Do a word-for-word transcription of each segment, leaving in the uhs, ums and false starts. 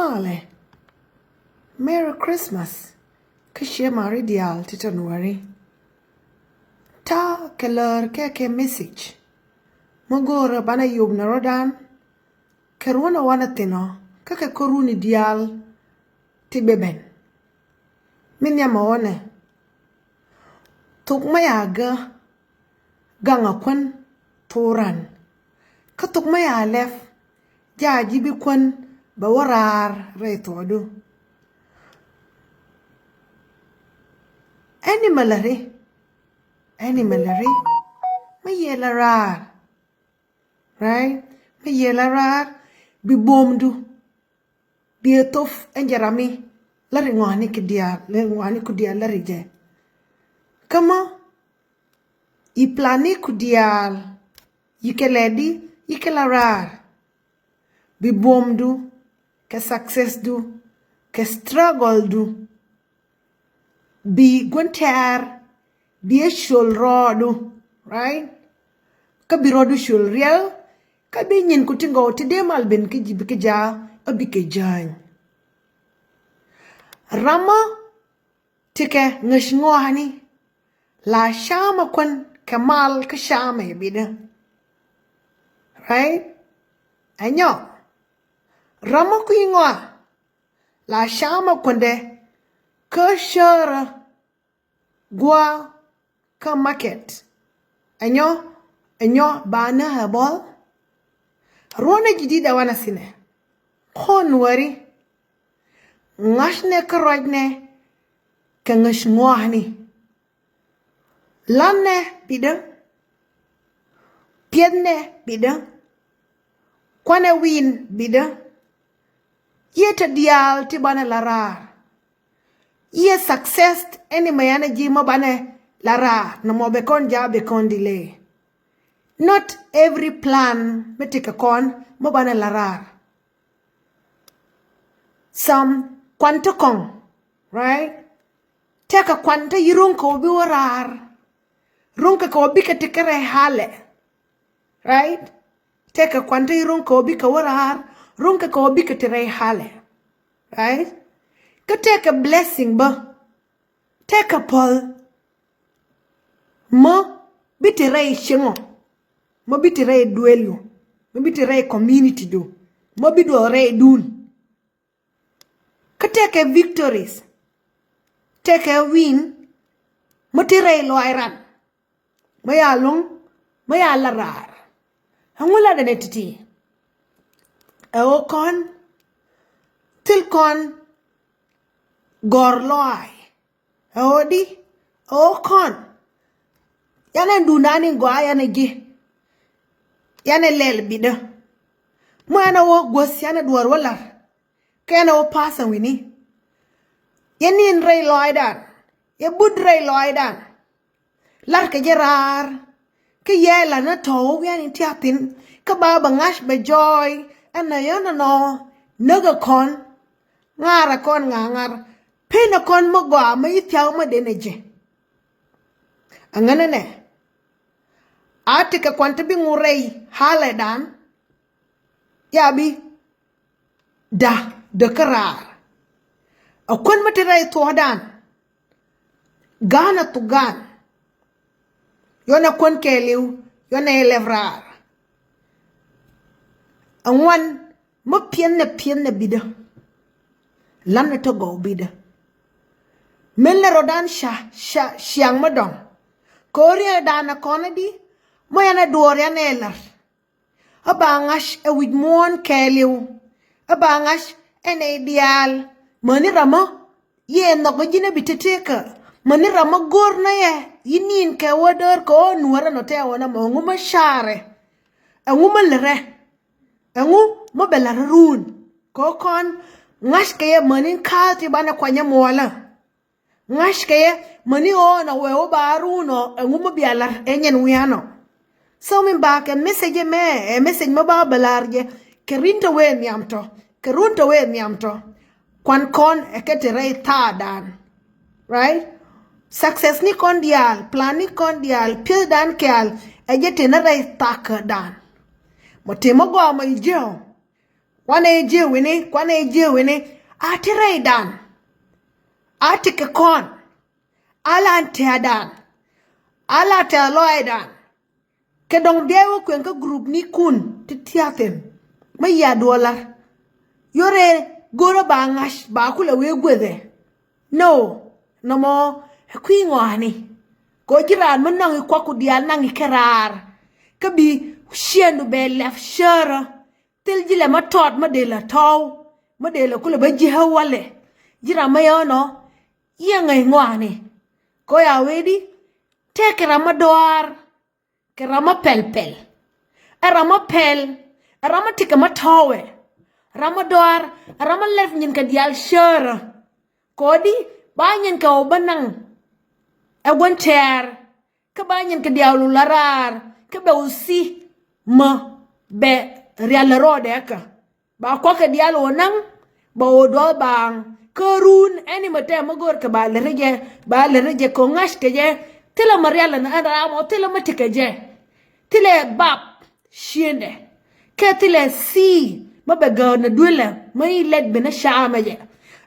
Malɛ, Merry Christmas kä ciɛ mari diaal ti tɔ Nuäri. Ta̱a̱ kɛ lär kɛ kɛ message mi go̱o̱rä banɛ yop ni rɔ̱dan kɛ ruɔ̱n ɛ wanɛ thi̱n ɔ kä kɛ kä runi diaal ti bɛ ben. Mi nhiamɛ ɣɔnɛ thok mi ya gä gaŋ a kuän thok ran. Kä thok mi ya lɛp jaa ji̱ bi kuän bɛ wä raar rɛy thuɔɔdu. Ɛn i̱ mɛ lɛ ri, ɛn i̱ mɛ lɛ ri mi yɛ lɛ raar, right? Mi yɛ lɛ raar bi buɔ̱mdu. Biɛ thop ɛn jɛ ram mi lari ŋɔaani ki diaal, lari ŋɔaani ku diaal lari jɛ. Kä mɔ i̱ plani ku diaal, i̱ kɛ lɛdi, i̱ kɛ la raar. Bi buɔ̱mdu kɛ successdu kɛ struggledu. Bi gua̱n tɛ̈r bi ɛ col rɔɔdu, right? Kä bi rɔɔdu col riɛl kä bi nyin ku ti gɔw ti dee mal ben kä ji̱ bi kä ja̱a̱ ɛ bi kɛ jäny. Ramä ti kɛ ŋäc ŋɔaani la camɛ kuän kɛ mal kä camɛ yɛ bidä, right? Ɛnyɔ ramä kui̱ ŋɔa la camɛ kuändɛ kä cärä gua̱a̱ kä market. Ɛnyɔ, ɛnyɔ ba nä ɛ bɔl. Ruɔ̱nɛ ji̱ di̱t ɛ wanɛ thinɛ kɔn weri ŋa̱cnɛ kä ruacnɛ kɛ ŋäc ŋɔaani. La̱nnɛ bidä, piɛthnɛ bidä, kuanɛ wi̱i̱n bidä. Yiëë te diaal ti banɛ la raar. Yiëë success ɛn imɛ yanɛ ji̱ mɔ banɛ la raar nɔmɔ bɛ kɔn ja̱a̱ bɛ kɔn delay. Not every plan mi ti kɛ kɔn mɔ banɛ la raar. Some kuan ti kɔŋ, right? Tɛkɛ kuan ti yi ro̱ŋ kɛ wä bi wä raar. Ro̱ŋ kɛ kɛ wä bi kɛ ti kɛ rɛy halɛ, right? Tɛkɛ kuan ti yi ro̱ŋ kɛ wä bi kɛ wä raar. Ro̱ŋ kɛ kɛ wä bi kɛ ti rɛy halɛ, right? Kä tɛkɛ blessing bä, tɛkɛ päl. Mä bi ti rɛy cieŋɔ, mä bi ti rɛy duelu, mä bi ti rɛy community du, mä bi duɔth rɛy dun. Kä tɛkɛ victories, tɛkɛ win, mä ti rɛy lɔac ran, mä ya luŋ, mä ya la raar. Ɛŋu latdɛ nɛ ti̱ti̱? Ɛ ɣöö kɔn thil kɔn gɔ̱r lɔaac. Ɛ ɣöö di, ɛ ɣöö kɔn yanɛ duundani gɔaa yanɛ ji̱, yanɛ lɛl bidä. Mɔ yanɛ wä guäth yanɛ duɔ̱ɔ̱r wä la̱r. Kɛnɛ wä pa̱a̱th ɛn wi̱ni. Yɛ ni̱n rɛy lɔaacdan, yɛ but rɛy lɔaacdan. La̱rkɛ jɛ raar. Kä yɛ la̱r ni tɔ̱ wä wi̱i̱ ni tia̱thi̱n. Kä ba bɛ ŋa̱c bɛ jɔɔy ɛn nɛ yɔ̱n ɛnɔ. Näk ɛ kɔn, ŋa̱r ɛ kɔn ŋa̱r ŋa̱r. Pen ɛ kɔn mi gɔaa mi yi thia̱k mi den ɛ jɛ. Aŋänä nɛ a tekɛ kuan ti bi ŋuur rɛy halɛdan. Ya bi da̱ däkä raar. A kuän mi ti rɛy thuɔ̱ɔ̱dan. Ga̱a̱n a thuk ga̱a̱n. Yɔnɛ kuän kɛɛliw, yɔnɛ ilɛp raar. Aŋuan, mä piɛn nɛ piɛn nɛ bidä. Lan nɛ tä gɔw bidä. Mel nɛ rɔdan ca ca ciaŋ mä dɔŋ. Kɛ ɣöö riɛkdan ɛ kɔn ɛ di mä yan ɛ duɔɔr yan ɛ lar. Ɛ ba ŋa̱c ɛ wi̱c muɔ̱ɔ̱n kɛɛliw. Ɛ ba ŋa̱c ɛ nɛy diaal. Mäni ramä yɛ nhɔk ɛ ji̱n ɛ bi tetekä. Mäni ramä go̱r nä yɛ yi ni̱i̱n kɛ wä däär kɛ ɣöö nuäärä nɔ tɛ̈ ɣän ɛmɔ ɛŋu mä caarɛ. Ɛŋu mä lärɛ. Ɛŋu mä bɛ la̱r run kɛ ɣöö kɔn ŋa̱ckɛ yɛ mäni ka̱a̱th ti banɛ kuanyɛ muɔlä. Ŋa̱ckɛ yɛ mäni ɣɔ̱ɔ̱n ɛ wee wä ba run ɔ ɛŋu mä bia la̱r ɛ nyɛn wianɔ. So min ba kɛ message mɛ ɛ message mä ba bɛ la̱r jɛ kɛ rin tɔ wee nhiam tɔ kɛ run tɔ wee nhiam tɔ. Kuan kɔn ɛ kɛ ti rɛy tha̱a̱dan. Right? Success ni kɔn diaal, plan ni kɔn diaal, piethdan kɛɛl ɛ jɛ ti ni rɛy tha̱a̱kädan. Mɔ ti mä gɔaa mɔ i̱ jiɛ ɔ. Kuanɛ jiɛ wi̱ni, kuanɛ jiɛ wi̱ni. A ti rɛydan. A ti kɛ kɔn. A la tɛ̈dan. A la tɛ̈ lɔaacdan. Kɛ dɔ̱ŋ biɛy wä kuɛn kä group ni kun ti tiathin. Mä yia duɔlar. Yore go̱rä ba ŋa̱c ba kulɛ wee guethɛ. No, nɔmɔ ɛ kui̱ ŋɔaani. Kɛ ɣöö ji̱ raan mi naŋ i̱ kuak ku diaal naŋ i̱ kɛ raar. Kä bi ciëndu bɛ lɛp cärä. Thil ji̱ lɛ mä tɔt mä dee lɛ tɔ̱w. Mä dee lɛ kulɛ bä ji̱ ɣä walɛ. Ji̱ ram mä yɛ ɣän ɔ. Yiëë ŋäc ŋɔaani. Kɛ ɣöö ya wee di. Tëëkɛ ram mä dɔaar. Kɛ ram mä pɛl pɛl. Ɛ ram mä pɛl. Ɛ ram mä tekɛ mä tɔ̱wɛ. Ram mä dɔaar. Ɛ ram mä lɛp nyin kɛ diaal cärä. Kɔdi ba nyin kɛ ɣöö bä naŋ. Ɛ gua̱n tɛɛr. Kä ba nyin kɛ diaal wä la raar. Kä bɛ wä si. Mä bɛ rial rɔɔdɛ kä. Ba kuak kɛ diaal wä naŋ, ba wä duɔth baaŋ. Kä run ɛn imɛ tɛm mä go̱o̱r kɛ ba lät rɛ jɛ, ba lät rɛ jɛ kɛ ŋa̱c kɛ jɛ. Thilɛ mä rial ɛn ɛn ram ɔ, thilɛ mä tekɛ jɛ. Thilɛ bap ciëndɛ. Kɛ thilɛ si mä bɛ gäär nɛ duelɛ mä i̱ lɛt bi nɛ camɛ jɛ.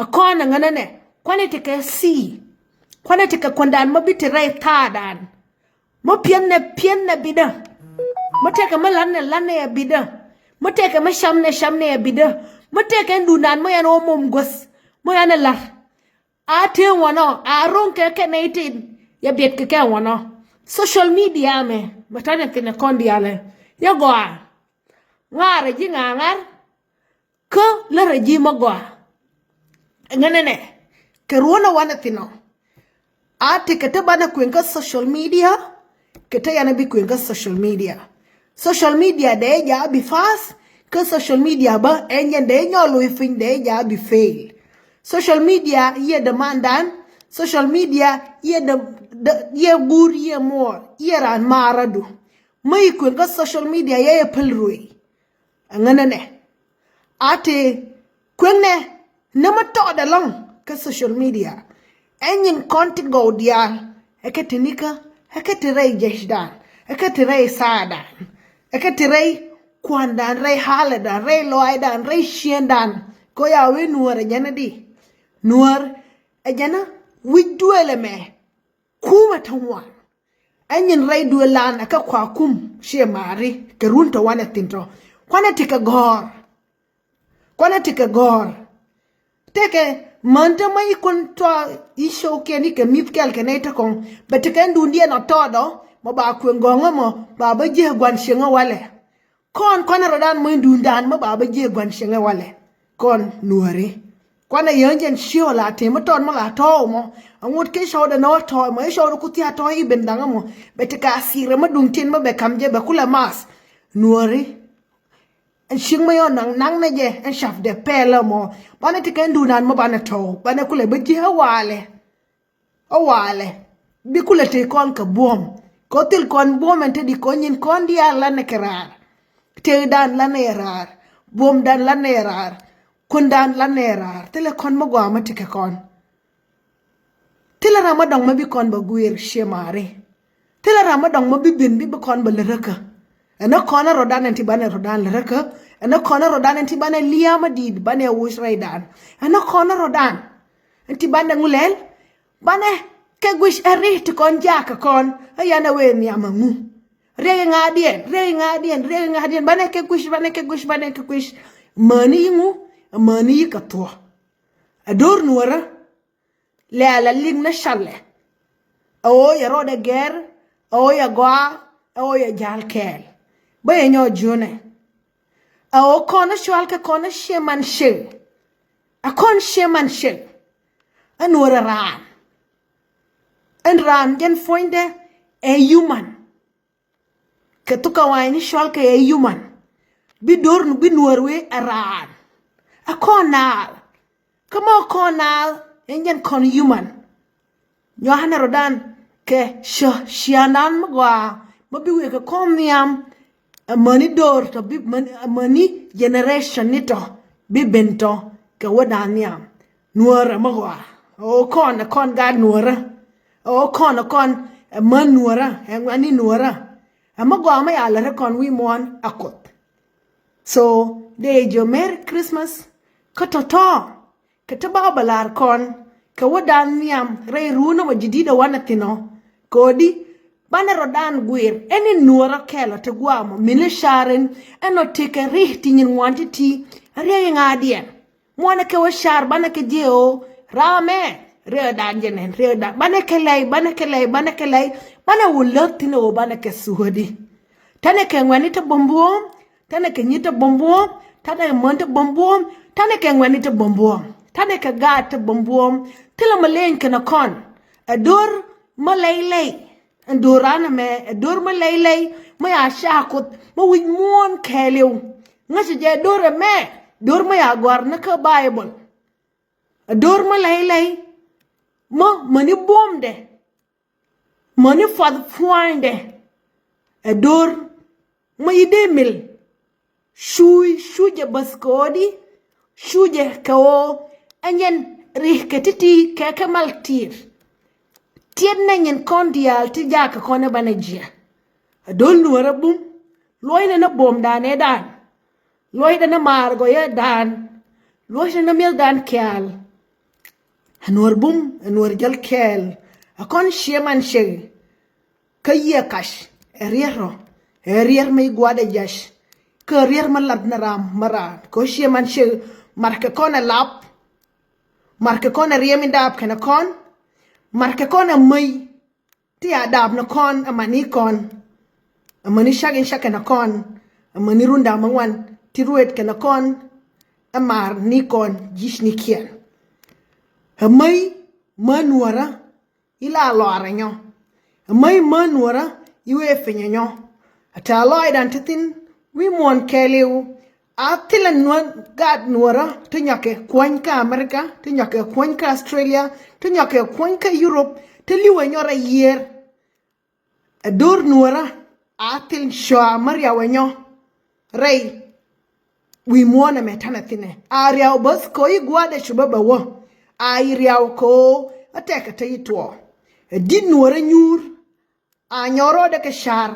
Ɛ kɔn ɛ ŋänɛ nɛ kuanɛ tekɛ si. Kuanɛ tekɛ kuändan mä bi te rɛy tha̱a̱dan. Mä piɛn nɛ piɛn nɛ bitdä. Mä tɛkɛ mä lan nɛ lan nɛ ɛ bitdä. Mä tɛkɛ mä cam nɛ cam nɛ ɛ bitdä. Mä tɛkɛ ɛn duundan mä yɛn ɣä mom guäth. Mä yɛn ɛ la̱r. A tëë wanɔ a ro̱ŋ kɛ kɛ nɛy tin. Yɛ biɛt kɛ kɛ wanɔ. Social media mɛ mɛ ta̱nyɛ thin ɛ kɔn diaalɛ. Yɛ gɔaa. Ŋaarɛ ji̱ ŋa̱a̱ŋa̱r. Kä lärä ji̱ mä gɔaa. Ŋänɛ nɛ kɛ ruɔ̱nä wanɛ thin ɔ. A ti kɛ te banɛ kueŋ kä social media. Kɛ te yanɛ bi kueŋ kä social media. Social media dee ja bi fast. Kä social media bä ɛn jɛn dee nyɔl lo̱c piny dee ja bi fail. Social media yiɛ dämandan. Social media yiɛ däm yiɛ guur yiɛ muɔɔr yiɛ raan maaradu. Mä yi kueŋ kä social media yɛ yɛ päl ruëy. Ɛŋänɛ nɛ a ti kueŋnɛ. Nä mä tɔɔt ɛlɔ̱ŋ kä social media. Ɛ nyin kɔn ti gɔw diaal. Ɛ kɛ ti nikä ɛ kɛ ti rɛy jecdan. Ɛ kɛ ti rɛy saadan. Ɛ kɛ ti rɛy kuandan rɛy halɛdan rɛy lɔaacdan rɛy ciëndan. Kɛ ɣöö ya wee nuäär ɛ jɛn ɛ di nuäär ɛ jɛn ɛ wi̱c duëël ɛmɛ. Kumɛ te ŋuan. Ɛ nyin rɛy duelan ɛ kɛ kua kum ciɛ maari kɛ run tɔ wanɛ thin tɔ. Kuanɛ ti kɛ gɔ̱r. Kuanɛ ti kɛ gɔ̱r. Tekɛ män te mä yi kun tɔ yi show kiɛn yi kɛ mi̱th kɛl kɛ nɛy te kɔŋ bɛ ti kɛ ndundiɛn ɔ tɔɔdɔ mɔ ba kueŋ gɔ̱ŋä mɔ ba bä jiɛ gua̱n cieŋä walɛ. Kɔn kɔn rɔdan mɔ in duundan mɔ ba bä jiɛ gua̱n cieŋɛ walɛ. Kɔn nuɔri. Kuanɛ yäŋ jɛn ciö la tëë mɔ tɔt mɔ la tɔɔw mɔ. Aŋot kɛ cɔwdɛ nɔ tɔɔw mɔ i cɔwdɛ ku thia tɔɔw i ben dhaŋä mɔ. Bɛ ti ka sirɛ mɔ duŋ tin mɔ bɛ kam jɛ bɛ kulɛ mas. Nuɔri. Ɛn cieŋ mɔ yɔ naŋ naŋ nɛ jɛ ɛn cap dɛ pɛɛlä mɔ. Banɛ ti kɛ in duundan mɔ banɛ tɔɔw banɛ kulɛ bä jiɛ walɛ. Ɔ walɛ bi kulɛ tëë kɔn kɛ buɔ̱m. Kɛ ɔ thil kɔn buɔ̱m ɛn te di kɔn nyin kɔn diaal lanɛ kɛ raar. Tëëdan lanɛ yɛ raar. Buɔ̱mdan lanɛ yɛ raar. Kuändan lanɛ yɛ raar thilɛ kɔn mä gɔaa mä ti kɛ kɔn. Thilɛ ram mä dɔŋ mä bi kɔn bɛ guir ciɛ maari. Thilɛ ram mä dɔŋ mä bi ben bi bi kɔn bɛ lät räkä. Ɛn ɛ kɔn ɛ rɔdan ɛn ti banɛ rɔdan lät räkä. Ɛn ɛ kɔn ɛ rɔdan ɛn ti banɛ lia̱a̱ mä di̱i̱t banɛ wuc rɛydan. Ɛn ɛ kɔn ɛ rɔdan. Ɛn ti banɛ ŋu lɛl. Banɛ kɛ guic ɛ ri ti kɔn jakä kɔn ɛ yan ɛ wee nhiam ɛ ŋu. Riɛk iŋa̱diɛn riɛk iŋa̱diɛn riɛk iŋa̱diɛn banɛ kɛ guic banɛ kɛ guic banɛ kɛ guic. Mäni yi ŋu. Mäni yi kɛ thuɔ̱. Ɛ do̱r nuɔrä. Lɛ̈ɛ̈l ɛ liŋ ni cɔlɛ. Ɛ ɣöö yɛ rɔɔdɛ gɛr. Ɛ ɣöö yɛ gɔaa. Ɛ ɣöö yɛ ja̱l kɛɛl. Bä yɛ nyɔɔ jiönɛ. Ɛ ɣöö kɔn ni cual kɛ kɔn ni cie man cieŋ. Ɛ kɔn cie man cieŋ. Ɛ nuɔrɛ raan. Ɛn raan jɛn puɔ̱nydɛ ɛ human. Kɛ thuk kɛ wa̱a̱ ni cual kɛ ɛ human. Bi do̱r ni bi nuɔr wee ɛ raan. Ɛ kɔn naath. Kä mɔ kɔn naath ɛn jɛn kɔn human. Nyua̱a̱nɛ rɔ̱dan kɛ ciö cia̱a̱ndan mi gɔaa mi bi wëë kɛ kɔn nhiam. Amäni do̱r tɔ bi amäni generation ni tɔ bi ben tɔ kɛ wädan nhiam. Nuäär ɛmɛ gɔaa ɛ ɣöö kɔn ɛ kɔn gaat nuäärä. Ɛ ɣöö kɔn ɛ kɔn ɛ män nuäärä ɛ ŋuɛ̈tni nuäärä. Ɛmɛ gɔaa mɛ ya lät ɛ kɔn wi̱i̱ muɔ̱ɔ̱n a Kuoth. So dee jɛ Merry Christmas kä tɔ̱tɔ̱. Kɛ ti ba bɛ lar kɔn kɛ wä dan nhiam rɛy ruun ɔ wä jidid ɛ wanɛ thin ɔ. Kodi banɛ rɔ dan guir ɛn in nuɔrɔ kɛl ɔ ti guamɔ min li sharin ɛn ɔ ti kɛ ri ti nyin ŋuan ti ti. Riɛk iŋa diɛn muɔnɛ kɛ wä shar banɛ kɛ jiɛ ɔ. Ramɛ riɛk dan jɛ nɛn riɛk dan banɛ kɛ lɛy banɛ kɛ lɛy banɛ kɛ lɛy. Banɛ wä lät thin ɔ banɛ kɛ suhädi. Tɛnɛ kɛ ŋuɛni ti bumbuɔm. Tɛnɛ kɛ nyi ti bumbuɔm. Tɛnɛ kɛ män ti bumbuɔm. Tɛnɛ kɛ ŋuɛni ti bumbuɔm. Tɛnɛ kɛ gaat ti bumbuɔm. Thilɛ mɛ leny kɛnɛ kɔn. Ɛ dor mɛ lɛy lɛy. Ɛn dor ran ɛmɛ ɛ dor mɛ lɛy lɛy mɛ ya ca kuth mɛ wi̱c muɔ̱ɔ̱n kɛɛliw. Ŋäcɛ jɛ dor ɛmɛ dor mɛ ya gɔ̱a̱r ni kä Baibol. Ɛ dor mɛ lɛy lɛy mɛ mäni buɔ̱mdɛ. Mäni puath pua̱a̱nydɛ. Ɛ dor mɛ yi dee mil. Cuuc cuuc jɛ bäth kɛ ɣöö di cuuc jɛ kɛ ɣöö ɛ nyɛn ri kɛ ti̱ti̱ kɛ kɛ mal ti̱i̱r. Tiɛt nɛ nyɛn kɔn diaal ti jaak kɛ kɔn ɛ banɛ jiɛ. Ɛ do̱l nuɔ̱ɔ̱rä bum luɔcnɛ ni buɔ̱mdan ëëdan. Luɔcnɛ ni maar gɔyädan. Luɔcnɛ ni mi̱ethdan kɛ̈ɛ̈l. Ɛ nuɔ̱ɔ̱r bum ɛ nuɔ̱ɔ̱r jäl kɛɛl. Ɛ kɔn ciɛ man cek. Kä yiëë kac ɛ riɛr rɔ ɛ riɛr mi gua̱dɛ jac. Kä riɛr mi lath ni ram mi raan kɛ ɣöö ciɛ man cek. Markɛ kɔn ɛ lap. Markɛ kɔn ɛ riɛm in daap kɛnɛ kɔn. Markɛ kɔn ɛ mäc ti a daap ni kɔn ɛ mani kɔn. Ɛ mäni cak in cak kɛnɛ kɔn. Ɛ mäni run daap mi ŋuan ti ruet kɛnɛ kɔn. Ɛ mar ni kɔn ji̱c ni kiɛn. Ɛ mäc mä nuɔ̱ɔ̱rä. Ila lɔaarɛ nyɔ. Ɛ mäc mä nuɔ̱ɔ̱rä i̱ wee pinyɛ nyɔ. Ɛ tɛ̈ lɔaacdan ti thi̱n wi̱i̱ muɔ̱ɔ̱n kɛɛliw. A thilɛ nuɔ̱ɔ̱r gaat nuɔ̱ɔ̱rä ti nyɔkɛ kuɔ̱ny kä America ti nyɔkɛ kuɔ̱ny kä Australia ti nyɔkɛ kuɔ̱ny kä Europe ti li̱wɛ nyɔ rɛy yiër. Ɛ do̱r nuɔ̱ɔ̱rä a thil cɔa mä riawɛ nyɔ rɛy wi̱i̱ muɔ̱ɔ̱n ɛmɛ ta̱nɛ thi̱nɛ a riaw bäth kɛ ɣöö i̱ gua̱a̱dɛ cupä bɛ wä. A i̱ riaw kɛ ɣöö ɛ tɛkɛ te i̱ tuɔɔk. Ɛ di̱t nuɔ̱ɔ̱rä nyuur a nyɔk rɔɔdɛ kɛ ca̱r.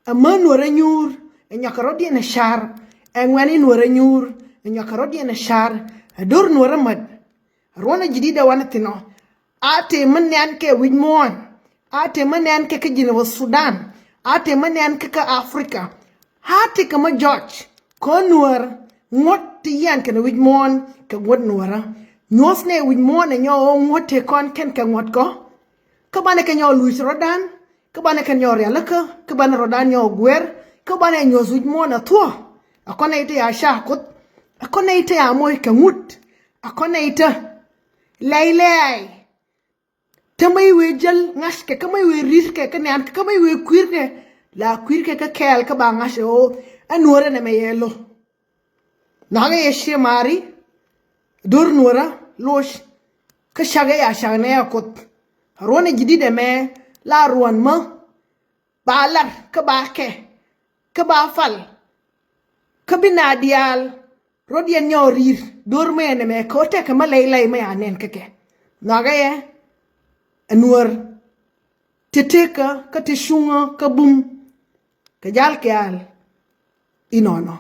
Ɛ män nuɔ̱ɔ̱rä nyuur ɛ nyɔkɛ rɔ̱diɛn ɛ ca̱r. Ɛ ŋuɛ̈ni nuɔ̱ɔ̱rä nyuur ɛ nyɔkɛ rɔ̱diɛn ɛ ca̱r. Ɛ do̱r nuɔ̱ɔ̱rä mät. Ruɔ̱n ɛ ji̱ di̱t ɛ wanɛ thi̱n ɔ. A tëë mi nɛn kɛ wi̱c muɔ̱ɔ̱n. A tëë mi nɛn kɛ kä Jinub Sudan. A tëë mi nɛn kɛ kä Africa. A tëë kɛ mi jɔc kɔn nuäär ŋuɔ̱t ti yian kɛn wi̱c muɔ̱ɔ̱n kɛ ŋuɔ̱t nuäärä. Nyuɔ̱th nɛ wi̱c muɔ̱ɔ̱n ɛ nyɔk ɣöö ŋuɔ̱t tëë kɔn kɛn kɛ ŋuɔ̱t kɔ. Kä banɛ kɛ nyɔk luc rɔ̱dan kä banɛ kɛ nyɔk rialikä kä banɛ rɔ̱dan nyɔk guer kä banɛ nyuɔ̱th wi̱c muɔ̱ɔ̱n ɛ thuɔ̱k. Ɛ kɔn nɛ i̱ te ya ca kuth. Ɛ kɔn nɛ i̱ te ya moc kɛ ŋut. Ɛ kɔn nɛ i̱ te lɛy lɛy. Te mä i̱ wee jäl ŋa̱ckɛ kä mä i̱ wee ri̱tkɛ kä niankɛ kä mä i̱ wee kui̱rkɛ. La kui̱rkɛ kä kɛɛl kä ba ŋa̱ckɛ ɣöö ɛ nuɔ̱ɔ̱rä nɛmɛ yɛ lo̱. Nhɔakɛ yɛ cië maari. Do̱r nuɔ̱ɔ̱rä loc. Kä cakɛ ya cak nɛ ɛ kuoth. Ruɔ̱n ɛ ji̱ di̱t ɛmɛ la ruɔ̱n mä ba lar kä ba kɛ kä ba pal. Kä bi na diaal rɔ̱diɛn nyɔk ri̱i̱r do̱r mä ɛn ɛmɛ kɛ ɣöö tɛkɛ mä lɛy lɛy mä ya nɛn kä kɛ. Nhɔakɛ yɛ ɛ nuäär. Ti tekä kä ti cuŋä kä bum. Kɛ jal kɛɛl inɔnɔ.